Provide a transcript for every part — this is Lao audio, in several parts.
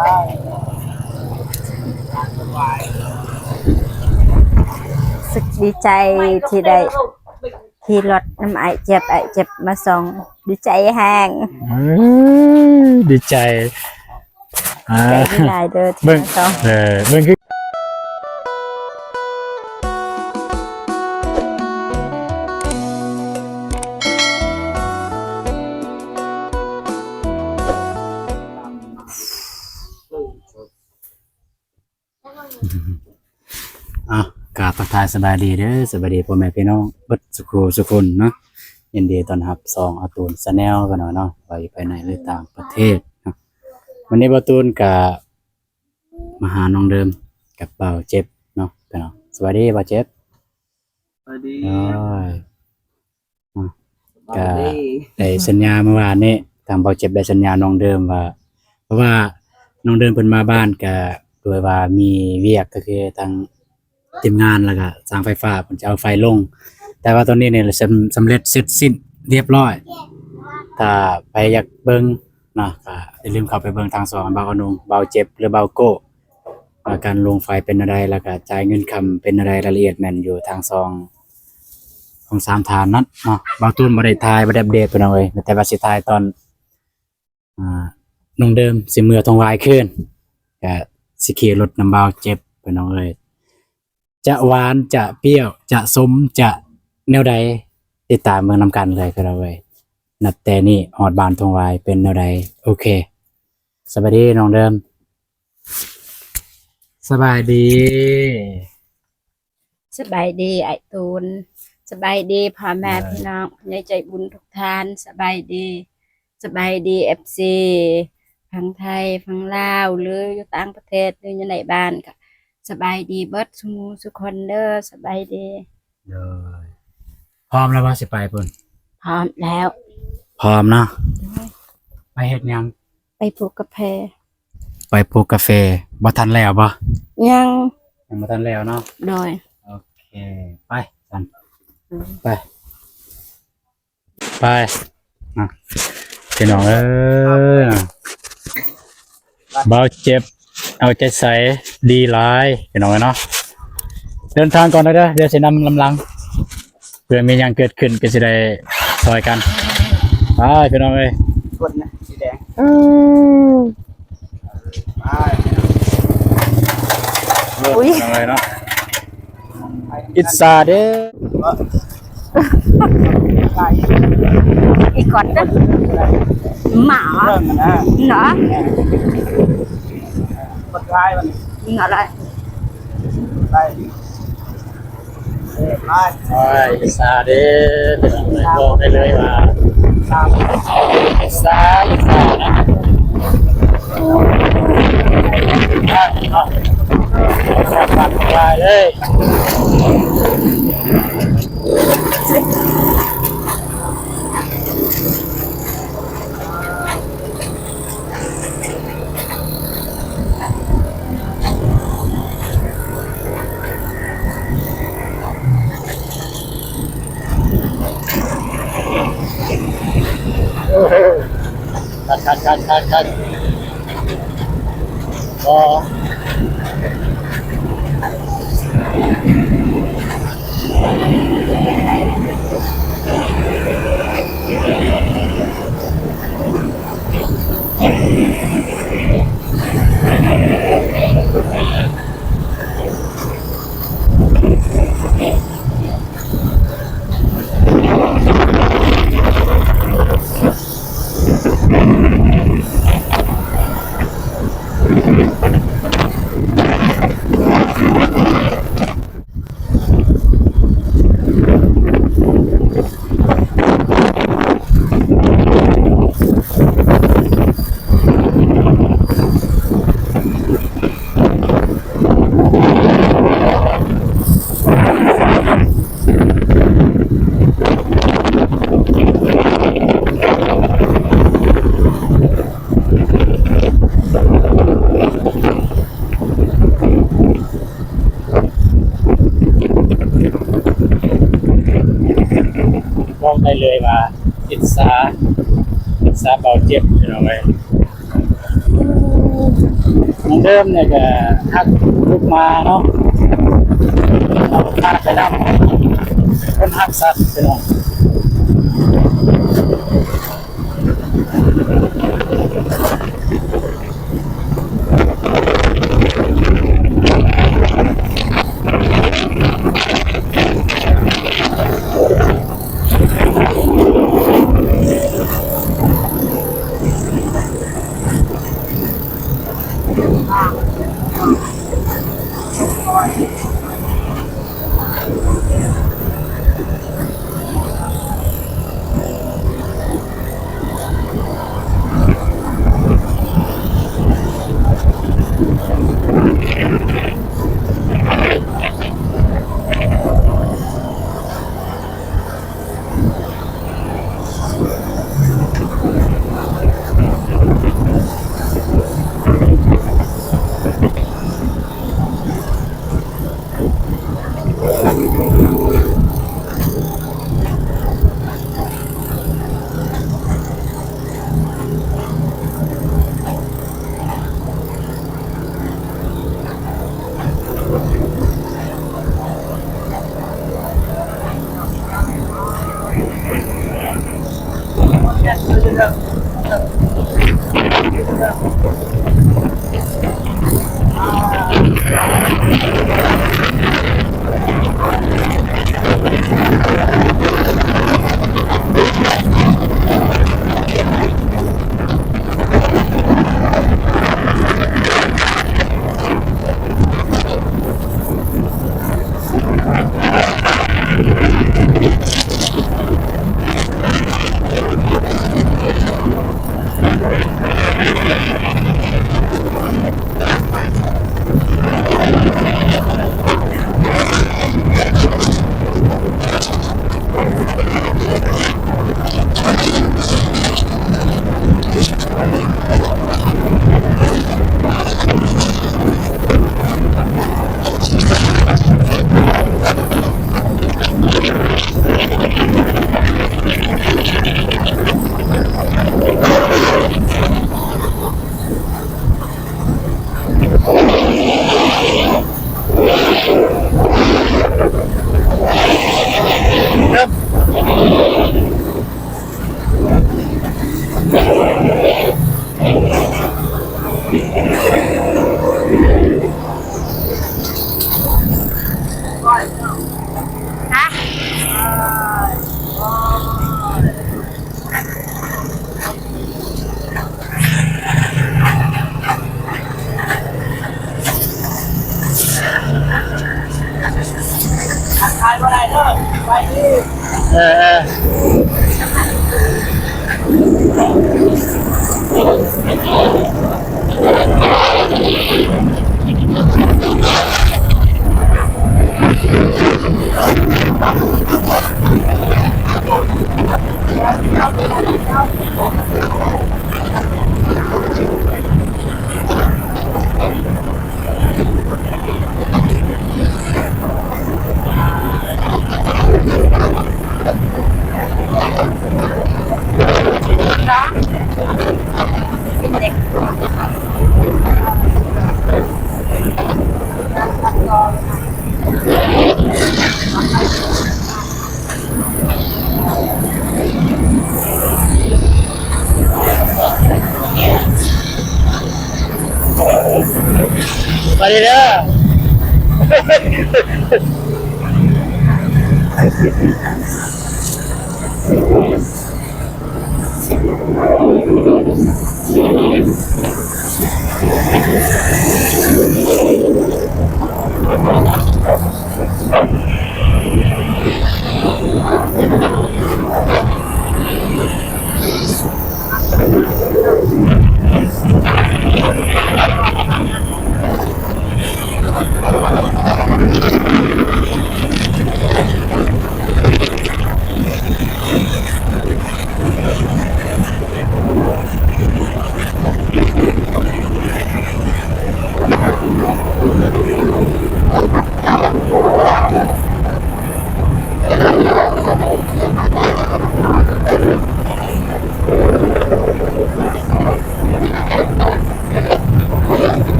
ຮູ້ສຶກດີໃຈທີ່ໄດ້ຂີ່ລົດນຳອ້າຍເຈັບ, ອ້າຍເຈັບມາສົ່ງ, ດີໃຈແຮງ. ເອີ ດີໃຈ. ອ່າ ໃຈຫຼາຍເດີ ເບິ່ງ ທີ່ມາສ່ອງ ເອີ ເບິ່ງຄື ອ່ະ ກາບທັກທາຍສະບາຍດີເດີ, ສະບາຍດີພໍ່ແມ່ພີ່ນ້ອງເບິດສຸຂູສຸຄົນເນາະ. ຍິນດີຕ້ອນຮັບຊ່ອງອາຕູນ Channel ກັນເນາະ, ວ່າຢູ່ພາຍໃນ ຫຼື ຕ່າງປະເທດເນາະ. ວັນນີ້ບ່າວຕູນກະມາຫານ້ອງເດີມກັບບ່າວເຈັບເນາະ ພີ່ນ້ອງ. ສະບາຍດີບ່າວເຈັບ. ສະບາຍດີ. ໂອ້ຍ ສະບາຍດີ. ກະໄດ້ສັນຍາມື້ວານນີ້ ທາງບ່າວເຈັບໄດ້ສັນຍານ້ອງເດີມວ່າ ເພາະວ່ານ້ອງເດີມເພິ່ນມາບ້ານກະໂດຍວ່າມີວຽກ ກະຄືທາງທີມງານ ແລ້ວກະຊ່າງໄຟຟ້າເພິ່ນຈະເອົາໄຟລົງ, ແຕ່ວ່າຕອນນີ້ນີ້ສຳ ສຳເລັດເສັດສິ້ນຮຽບຮ້ອຍ. ຖ້າໃຜຢາກເບິ່ງເນາະ ກະຢ່າລືມເຂົ້າໄປເບິ່ງທາງຊ່ອງບ່າວອະນຸງ, ບ່າວເຈັບ ຫຼື ບ່າວໂກ້ ວ່າການລົງໄຟເປັນແນວໃດ ແລ້ວກະຈ່າຍເງິນຄຳເປັນແນວໃດ, ລາຍລະອຽດແມ່ນຢູ່ທາງຊ່ອງຂອງສາມທ່ານນັ້ນເນາະ. ບ່າວຕູນບໍ່ໄດ້ຖ່າຍ ບໍ່ໄດ້ອັບເດດ ພີ່ນ້ອງເອີຍ, ແຕ່ວ່າຊິຖ່າຍຕອນ ອ່າ ນ້ອງເດີມຊິເມືອທົ່ງຫວາຍຄືນ ກະຊິຂີ່ລົດນຳບ່າວເຈັບ ພີ່ນ້ອງເອີຍ. ຈະຫວານ ຈະປ່ຽວ ຈະສົມ ຈະແນວໃດ ຕິດຕາມເບິ່ງນຳກັນເລີຍ ພີ່ນ້ອງເອີຍ. ນັບແຕ່ນີ້ຮອດບ້ານທົ່ງຫວາຍເປັນແນວໃດ? ໂອເຄ ສະບາຍດີນ້ອງເດີມ. ສະບາຍດີ. ສະບາຍດີອ້າຍຕູນ. ສະບາຍດີພໍ່ແມ່ ເອີ ພີ່ນ້ອງ ຜູ້ໃຫຍ່ໃຈບຸນທຸກທ່ານ. ສະບາຍດີ. ສະບາຍດີເອັຟຊີ ຝັ່ງໄທ ຝັ່ງລາວ ຫຼື ຢູ່ຕ່າງປະເທດ ຫຼື ຢູ່ໃນບ້ານ ກະສະບາຍດີເບິດສູ່ໝູ່ສູ່ຄົນເດີ. ສະບາຍດີ. ໂດຍ. ພ້ອມແລ້ວບໍ່ ຊິໄປພຸ້ນ? ພ້ອມແລ້ວ. ພ້ອມເນາະ. ໂດຍ. ໄປເຮັດຫຍັງ? ໄປປູກກາແຟ. ໄປປູກກາແຟ. ບໍ່ທັນແລ້ວບໍ່? ຍັງ. ຍັງບໍ່ທັນແລ້ວເນາະ. ໂດຍ. ໂອເຄ ໄປຊັ້ນ. ອືມ ໄປ. ໄປນະ ພີ່ນ້ອງເອີຍ. ບ່າວເຈັບເອົາໃຈໃສ່ດີຫຼາຍ ພີ່ນ້ອງເອີຍເນາະ. ເດີນທາງກ່ອນເດີ ດຽວຊິນຳນຳຫຼັງ ເພື່ອມີຫຍັງເກີດຂຶ້ນກະຊິໄດ້ຊ່ອຍກັນ. ໄປ ພີ່ນ້ອງເອີຍ. ຄົນນະ ສີແດງ. ເອີ ໄປ. ອຸ້ຍ ພີ່ນ້ອງເອີຍເນາະ. ອິດສາເດ້ ອີກກ່ອນເດີ ໝາເນາະ. ໂອ້ຍ ອິດສາເດ້ ພີ່ນ້ອງເອີຍ. ບອກໄດ້ເລີຍວ່າ ອິດສາ ອິດສານະ. ຄັກ ຄັກ ຄັກ ຄັກ ຄັກ. ບໍ່. ບອກໄດ້ເລີຍວ່າອິດສາ ອິດສາເບົາເຈັບ ພີ່ນ້ອງເອີຍ. ເດີມນີ້ກະຮັກລູກໝາເນາະ ເອົາພາໄປນຳ ຄົນຮັກສັດພີ່ນ້ອງ. ເອີ ເອີ. ໄປເດີ. ເ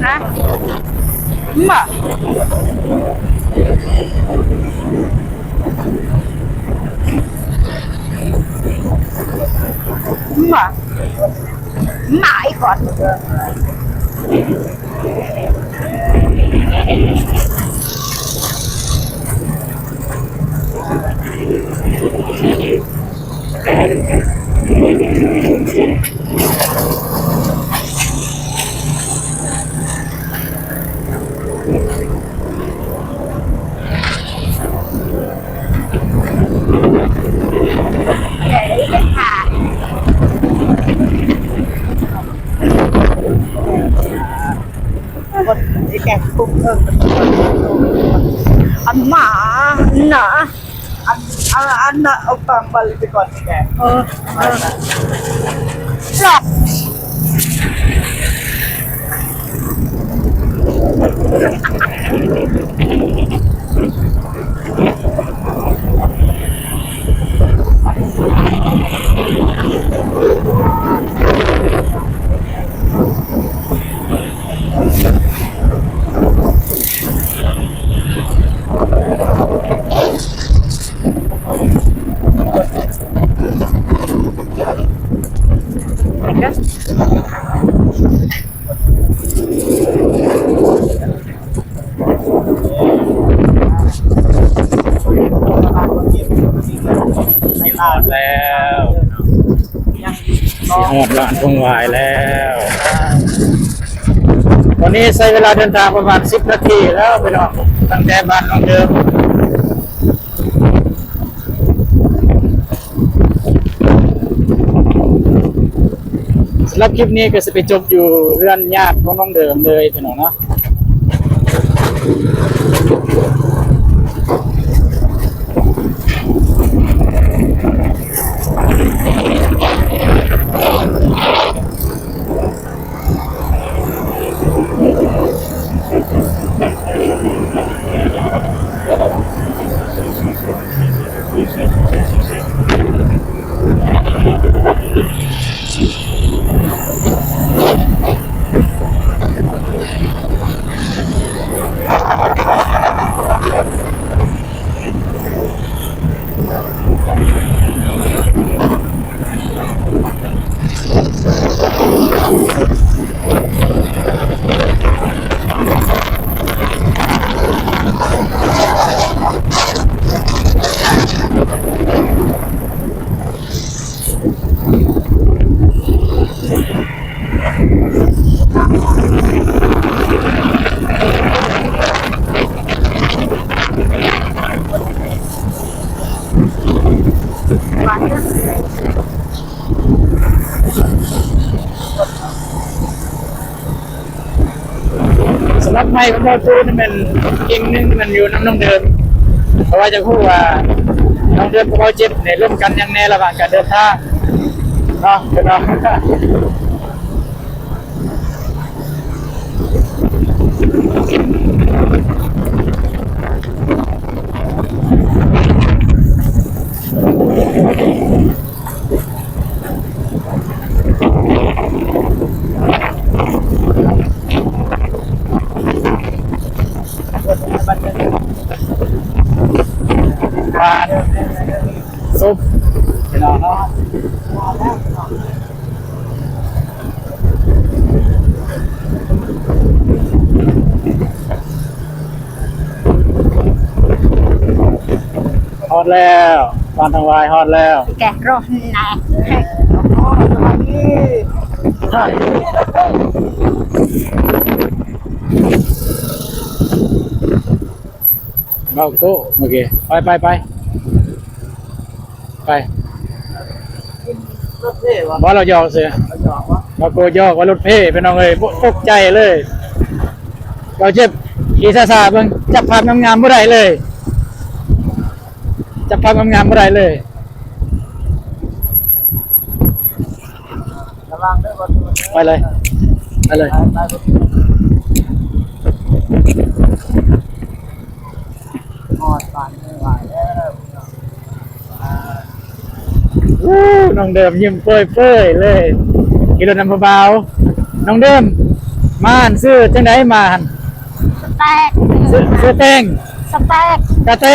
ນະ ມາ ມາ ມາອີກກ່ອນ. ອັນມານະ ອັນ ອັນ ອັນນະ ເອົາຟັງບາລີໄປກ່ອນແກ. ເອີ ເອີ ລັບ. ຮອດແລ້ວ ຊິຮອດບ້ານທົ່ງຫວາຍແລ້ວ. ຕອນນີ້ໃຊ້ເວລາເດີນທາງປະມານສິບນາທີແລ້ວພີ່ນ້ອງ ຕັ້ງແຕ່ບ້ານໜອງເດີມ. ສຳລັບຄລິບນີ້ກໍຊິໄປຈົບຢູ່ເຮືອນຍາດຂອງນ້ອງເດີມເລີຍພີ່ນ້ອງເນາະ. ສຳລັບໄມ້ຂອງບ່າວຕູນນີ້ແມ່ນກິ່ງໜຶ່ງທີ່ມັນຢູ່ນຳນ້ອງເດີມ ເພາະວ່າຢາກຮູ້ວ່ານ້ອງເດີມກັບບ່າວເຈັບນີ້ລົມກັນຫຍັງແດ່ລະຫວ່າງການເດີນທາງເນາະ ເນາະ. ສົບ ພີ່ນ້ອງເນາະ. ຮອດແລ້ວ ບ້ານທາງວາຍຮອດແລ້ວ ແກະລົດນະ. ເບົາໂກ້ ໂອເຄ ໄປ ໄປ ໄປ ໄປ. ບໍ່ ລາວຢອກຊື່ ເບົາໂກ້ຢອກວ່າລົດເພ ພີ່ນ້ອງເອີຍ ຕົກໃຈເລີຍ. ເບົາເຈັບຂີ່ຊ້າໆ ເບິ່ງ ຈັບພາບງາມໆບໍ່ໄດ້ເລີຍ ຈັບພາບງາມໆບໍ່ໄດ້ເລີຍ. ໄປເລີຍ ໄປເລີຍ. ຮອດບ້ານເມືອງຫວາຍແລ້ວ ພີ່ນ້ອງ. ໂອ້ ນ້ອງເດີມຍິ້ມເປີຍໆເລີຍ ຂີ່ລົດນຳຜູ້ບ່າວ. ນ້ອງເດີມ ມາຫັ້ນຊື່ຈັ່ງໃດ? ມາຫັ້ນ ສະແຕກ ຊື່ ຊື່ແຕງ ສະແຕກ ກະແຕ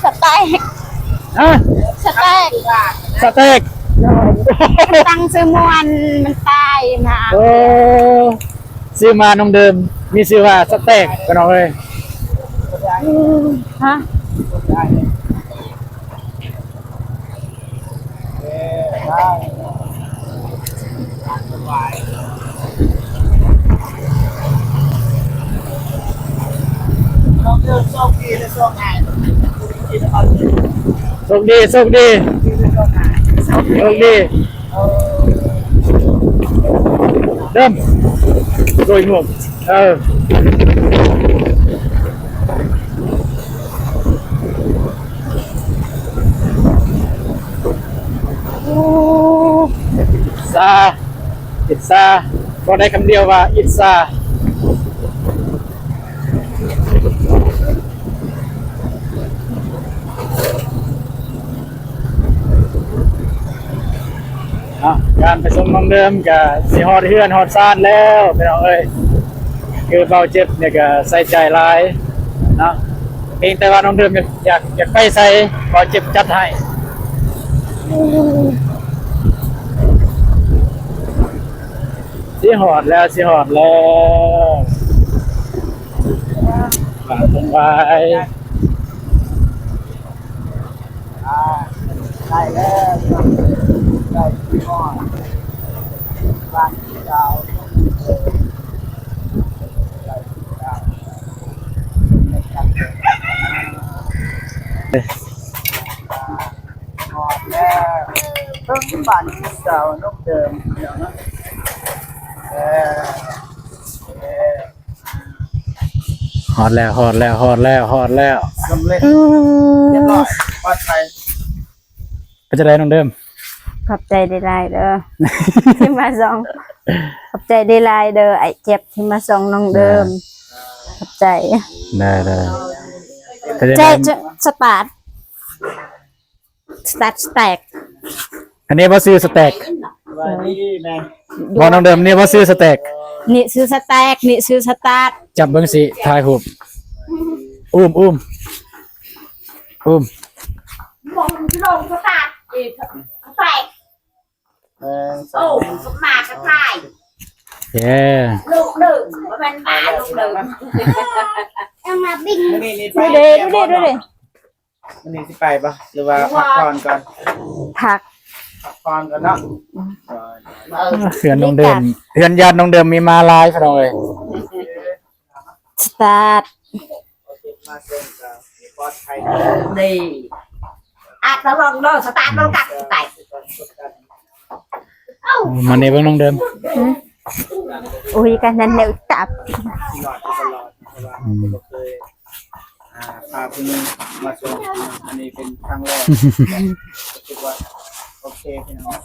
ສະແຕກ ຮະ? ສະແຕກ ສະແຕກ ໂດຍ ຕັ້ງຊື່ມ່ວນ ມັນຕາຍນະ. ໂອ້ ຊື້ມານ້ອງເດີມ ມີຊື່ວ່າສະແຕກ ພີ່ນ້ອງເອີຍ. ຮະ? ໂຊກດີ ໂຊກດີ ໂຊກດີ. ເດີມ ໂດຍຮວມ ເອີ ໂອ້ ອິດສາ ອິດສາ ບອກໄດ້ຄຳດຽວວ່າອິດສາ. ເນາະ ການໄປສົ່ງນ້ອງເດີມກະຊິຮອດເຮືອນຮອດຊານແລ້ວພີ່ນ້ອງເອີຍ. ຄືເບົາເຈັບນີ້ກະໃສ່ໃຈຫຼາຍເນາະ ພຽງແຕ່ວ່ານ້ອງເດີມຢາກ ຢາກ ຢາກໄປໃສ ເບົາເຈັບຈັດໃຫ້. ຊິຮອດແລ້ວ ຊິຮອດແລ້ວ ບ້ານທົ່ງຫວາຍ. ອ່າ ໃກ້ແລ້ວ ໃກ້ຊິຮອດບ້ານເກົ່າ ໃກ້ເກົ່າ ຮອດແລ້ວ ເບິ່ງບ້ານເກົ່ານ້ອງເດີມ ເອີ ເອີ. ຮອດແລ້ວ ຮອດແລ້ວ ຮອດແລ້ວ ຮອດແລ້ວ ສຳເລັດ ຮຽບຮ້ອຍ ປອດໄພ. ເປັນຈັ່ງໃດນ້ອງເດີມ? ຂອບໃຈຫຼາຍໆເດີ ທີ່ມາສົ່ງ. ຂອບໃຈຫຼາຍໆເດີ ອ້າຍເຈັບທີ່ມາສົ່ງນ້ອງເດີມ. ຂອບໃຈ. ໄດ້ໆ ແຈກສະຕາດ ສະຕາດ ສະແຕກ. ອັນນີ້ບໍ່ຊື່ສະແຕກ ເອີ ບໍ່ນ້ອງເດີມ ນີ້ບໍ່ຊື່ສະແຕກ. ນີ້ຊື່ສະແຕກ ນີ້ຊື່ສະຕາດ. ຈັບເບິ່ງຊິ ຖ່າຍຮູບ ອູ້ມ ອູ້ມ ອູ້ມ ບໍ່ ມັນລົງສະຕາດອີກ ສະແຕກ. ເອີ ໂອ້ ສະມາກະຖ່າຍ ເຢ້ ລູກໜຶ່ງ ບໍ່ແມ່ນໝາລູກໜຶ່ງ. ເອົາມາບິນ ມື້ນີ້ນີ້ໄປ ດູເດ ດູເດ ດູເດ. ມື້ນີ້ຊິໄປບໍ່ ຫຼືວ່າພັກຜ່ອນກ່ອນ? ພັກ ພັກຜ່ອນກ່ອນເນາະ. ເອີ ເຮືອນນ້ອງເດີມ ເຮືອນຍາດນ້ອງເດີມມີມ້າລາຍ ພີ່ນ້ອງເອີຍ. ສະຕາດ ມາເຊີນກໍປອດໄພດີ ອາດຈະລອງເດີ ສະຕາດ ອືມ ລົງກັບໄປ. ມານີ້ເບິ່ງນ້ອງເດີມ ຫືມ ໂອ້ຍ ກະນັ້ນແຫຼະ ຕັບ ອືມ ອ່າ ພາຜູ້ຍິງມາສົ່ງ ອັນນີ້ເປັນຄັ້ງແລກ ຮູ້ສຶກວ່າໂອເຄພີ່ນ້ອງ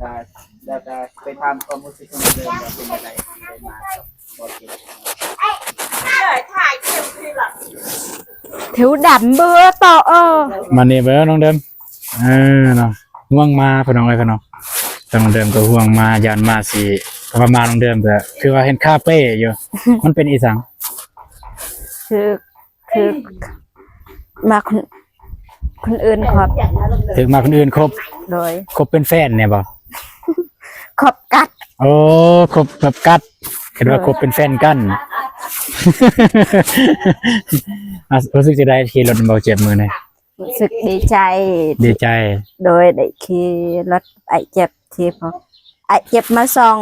ກະ ແລ້ວກະໄປຖາມຄວາມຮູ້ສຶກຂອງເດີມວ່າເປັນຈັ່ງໃດ ໄດ້ມາກັບບໍ່ເຈັບ ຜິວດຳເບີຕໍ່ ເອີ ມານີ້ເບິ່ງນ້ອງເດີມ ເອີ ເນາະ ຫ່ວງມາພີ່ນ້ອງເອີຍ ພີ່ນ້ອງ ນ້ອງເດີມກໍຫ່ວງມາ ຢ້ານມາຊິ ເພາະວ່າມານ້ອງເດີມກໍຄືວ່າເຫັນຂາເປ້ຢູ່ ມັນເປັນອີ່ສັງ? ຖືກ ຖືກມາຄົນ ຄົນອື່ນຄົບ ຖືກມາຄົນອື່ນຄົບ ໂດຍ ຄົບເປັນແຟນແມ່ນບໍ່? ຄົບກັດ ໂອ້ ຄົບແບບກັດ ຄິດວ່າ ເອີ ຄົບເປັນແຟນກັນ ອາ ຮູ້ສຶກຈັ່ງໃດຂີ່ລົດນຳເບົາເຈັບມື້ນີ້? ຮູ້ສຶກດີໃຈ ດີໃຈ ໂດຍ ໄດ້ຂີ່ລົດອ້າຍເຈັບທີ່ ອ້າຍເຈັບມາສົ່ງ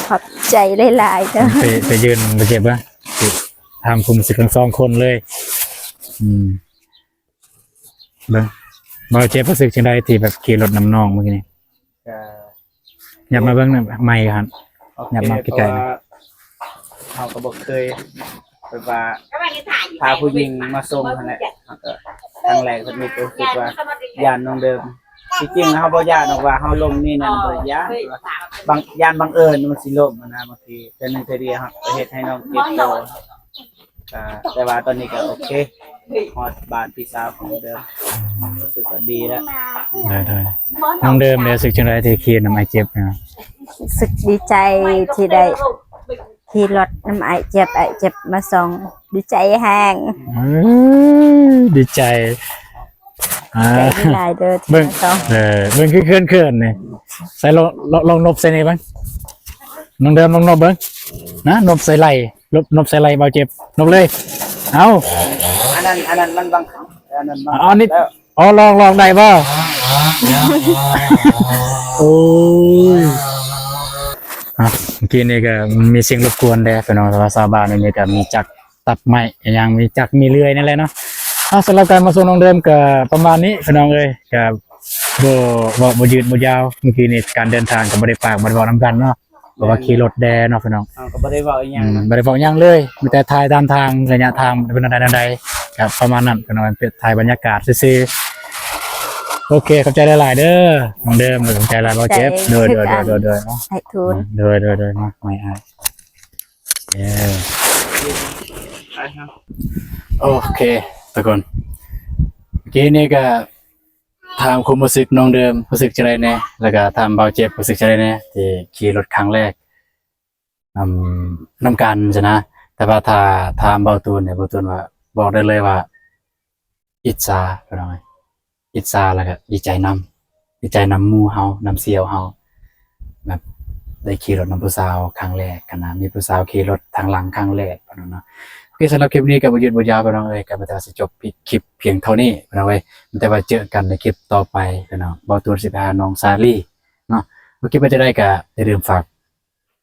ຂອບໃຈຫຼາຍໆເດີ ໄປ ໄປຢືນເບົາເຈັບ ຖາມຄວາມຮູ້ສຶກທັງສອງຄົນເລີຍ ອືມ ເບິ່ງ ເບົາເຈັບຮູ້ສຶກຈັ່ງໃດທີ່ແບບຂີ່ລົດນຳນ້ອງມື້ກີ້ນີ້? ກະ ຫຍັບມາເບິ່ງໄມຫັ້ນ ໂອເຄ ຫຍັບມາໃກ້ໆ ເພາະວ່າເຮົາກໍບໍ່ເຄີຍ ແບບວ່າພາຜູ້ຍິງມາສົ່ງຫັ້ນແຫຼະ ເຮົາກໍຄັ້ງແລກເພິ່ນມີຄວາມຄິດວ່າຢ້ານນ້ອງເດີມ ທີ່ຈິງເຮົາບໍ່ຢ້ານດອກ ວ່າເຮົາລົມນີ້ນັ້ນບໍ່ໄດ້ຢ້ານ ບາງ ຢ້ານບັງເອີນມັນຊິລົ້ມຫັ້ນນະ ບາງທີເທື່ອໜຶ່ງເທື່ອດຽວເຮົາກໍເຮັດໃຫ້ນ້ອງເຈັບຕົວ ກະ ແຕ່ວ່າຕອນນີ້ກໍໂອເຄ ຮອດບ້ານພີ່ສາວຂອງເດີມ ຮູ້ສຶກວ່າດີແລ້ວ. ໄດ້ໆ ນ້ອງເດີມເດ ຮູ້ສຶກຈັ່ງໃດທີ່ຂີ່ນຳອ້າຍເຈັບນະ? ຮູ້ສຶກດີໃຈທີ່ໄດ້ຂີ່ລົດນຳອ້າຍເຈັບ ອ້າຍເຈັບມາສົ່ງ ດີໃຈແຮງ. ເອີ ດີໃຈ ອ່າ ດີໃຈຫຼາຍເດີທີ່ມາສົ່ງ. ເອີ ເບິ່ງຄືເຂີນໆນີ້ ໃສ່ລອງ ລອງນົບໃສ່ນີ້ເບິ່ງ ນ້ອງເດີມລອງນົບເບິ່ງນະ ນົບໃສ່ໄຫຼ່ ນົບໃສ່ໄຫຼ່ບ່າວເຈັບ ນົບເລີຍ. ເອົາ ອັນນັ້ນ ອັນນັ້ນມັນບັງຄັບ ອັນນັ້ນບັງຄັບ ເອົາອັນນີ້ ອໍ ລອງ ລອງໄດ້ບໍ່? ໂອ້ຍ ອ່ະ ເມື່ອກີ້ນີ້ກໍມີສຽງລົບກວນແດ່ພີ່ນ້ອງ ແຕ່ວ່າຊາວບ້ານນີ້ກໍມີຈັກຕັດໄມ້ ອີຫຍັງ ມີຈັກມີເລື່ອຍນັ້ນແຫຼະເນາະ. ອ່ະ ສຳລັບການມາສົ່ງນ້ອງເດີມກໍປະມານນີ້ພີ່ນ້ອງເອີຍ ກໍບໍ່ ເວົ້າບໍ່ຍືດບໍ່ຍາວ. ເມື່ອກີ້ນີ້ການເດີນທາງກໍບໍ່ໄດ້ປາກບໍ່ໄດ້ເວົ້ານຳກັນເນາະ ເພາະວ່າຂີ່ລົດແດ່ເນາະພີ່ນ້ອງ ເຮົາກໍບໍ່ໄດ້ເວົ້າອີຫຍັງ ອືມ ນະ ບໍ່ໄດ້ເວົ້າຫຍັງເລີຍ ມີແຕ່ຖ່າຍຕາມທາງ ໄລຍະທາງເປັນແນວໃດແນວໃດ ກໍປະມານນັ້ນພີ່ນ້ອງ ຖ່າຍບັນຍາກາດຊື່ໆ. ໂອເຄ ຂອບໃຈຫຼາຍໆເດີນ້ອງເດີມ ຂອບໃຈຫຼາຍບ່າວເຈັບ. ໂດຍໆໆໆ ອ້າຍທູນ ໂດຍໆໆ ມາ ມາອ້າຍ. ເອີ ໂອເຄທຸກຄົນ ເມື່ອກີ້ນີ້ກໍ ຖາມຄວາມຮູ້ສຶກນ້ອງເດີມ ຮູ້ສຶກຈັ່ງໃດແດ່ ແລ້ວກໍຖາມບ່າວເຈັບ ຮູ້ສຶກຈັ່ງໃດແດ່ ທີ່ຂີ່ລົດຄັ້ງແລກນຳ ນຳກັນຊີ້ນະ. ແຕ່ວ່າຖ້າຖາມບ່າວຕູນນີ້ ບ່າວຕູນວ່າ ບອກໄດ້ເລີຍວ່າອິດສາ ພີ່ນ້ອງເອີຍ ອິດສາ ແລ້ວກໍດີໃຈນຳ ດີໃຈນຳໝູ່ເຮົາ ນຳສ່ຽວເຮົາ ແບບໄດ້ຂີ່ລົດນຳຜູ້ສາວຄັ້ງແລກຫັ້ນນະ ມີຜູ້ສາວຂີ່ລົດທາງຫຼັງຄັ້ງແລກ ພີ່ນ້ອງເນາະ. ໂອເຄ ສຳລັບຄລິບນີ້ກໍບໍ່ຍືດບໍ່ຍາວ ພີ່ນ້ອງເອີຍ ກໍມີແຕ່ວ່າຊິຈົບຄລິບພຽງເທົ່ານີ້ ພີ່ນ້ອງເອີຍ ມີແຕ່ວ່າເຈີກັນໃນຄລິບຕໍ່ໄປ ພີ່ນ້ອງ. ບ່າວຕູນຊິໄປຫານ້ອງສາລີເນາະ. ໂອເຄ ເປັນຈັ່ງໃດກໍຢ່າລືມຝາກ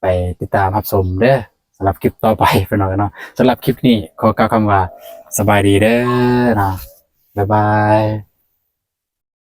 ໄປຕິດຕາມຮັບຊົມເດີ ສຳລັບຄລິບຕໍ່ໄປ ພີ່ນ້ອງເນາະ. ສຳລັບຄລິບນີ້ຂໍກ່າວຄຳວ່າ ສະບາຍດີເດີເນາະ ບາຍບາຍ.